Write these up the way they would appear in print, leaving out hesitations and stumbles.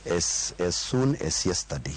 As soon as yesterday.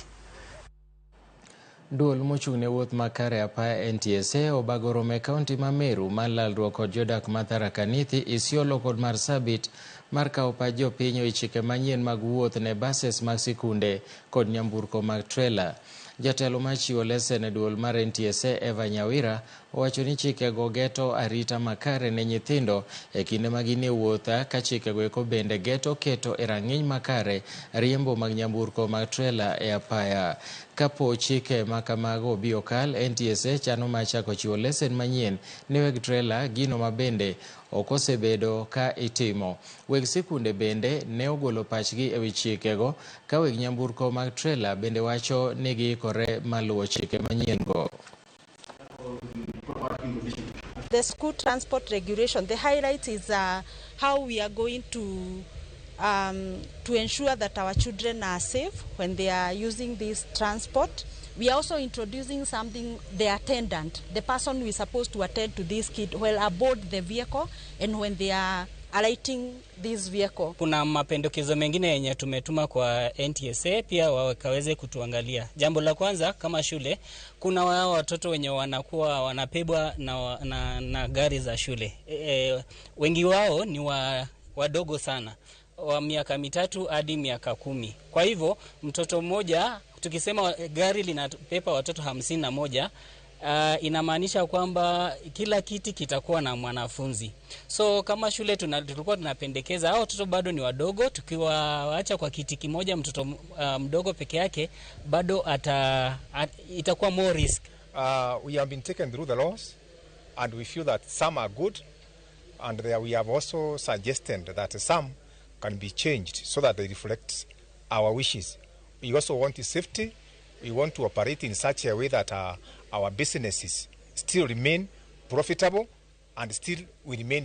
Duol mochung' ne wuoth makare apaya NTSA obago romo e kaunti ma Meru mar lalruok kod jodak ma Tharaka Nithi, Isiolo kod Marsabit mar kawo pach jopiny e chike manyien mag wuoth ne buses mag sikunde kod nyamburko mag trela. Jatelo mar chiwo lesen e duol mar NTSA Eva Nyawira owacho ni chikego geto arita makare ne nyithindo e kinde ma gin e wuoth ka chikego eko bende geto keto e rang'iny makare riembo mag nyamburko mag trela e apaya. Kapo chike ma kamago obi okal, NTSA chano mar chako chiwo lesen manyien ne weg trela gino ma bende ok osebedo ka itimo. Weg sikunde bende ne ogolo pachgi ewi chikego ka weg nyamburko mag trela bende wacho ni giikore mar luwo chike manyien go. The school transport regulation, the highlight is how we are going to ensure that our children are safe when they are using this transport. We are also introducing something, the attendant, the person who is supposed to attend to this kid while aboard the vehicle and when they are alighting this vehicle. Kuna mapendekezo mengine yenye tumetuma kwa NTSA pia wakaweze kutuangalia. Jambo la kwanza kama shule, kuna wao watoto wenye wanakuwa wanabebwa na gari za shule. Wengi wao ni wadogo sana wa miaka 3 hadi miaka 10. Kwa hivyo mtoto mmoja tukisema gari linabeba watoto 51, inamaanisha kwamba kila kiti kitakuwa na mwanafunzi. So kama shule tulikuwa tunapendekeza hao watoto bado ni wadogo, tukiwaacha kwa kiti kimoja mtoto mdogo peke yake bado itakuwa more risk. We have been taken through the laws and we feel that some are good, and there we have also suggested that some can be changed so that they reflect our wishes. We also want safety. We want to operate in such a way that our businesses still remain profitable and still we remain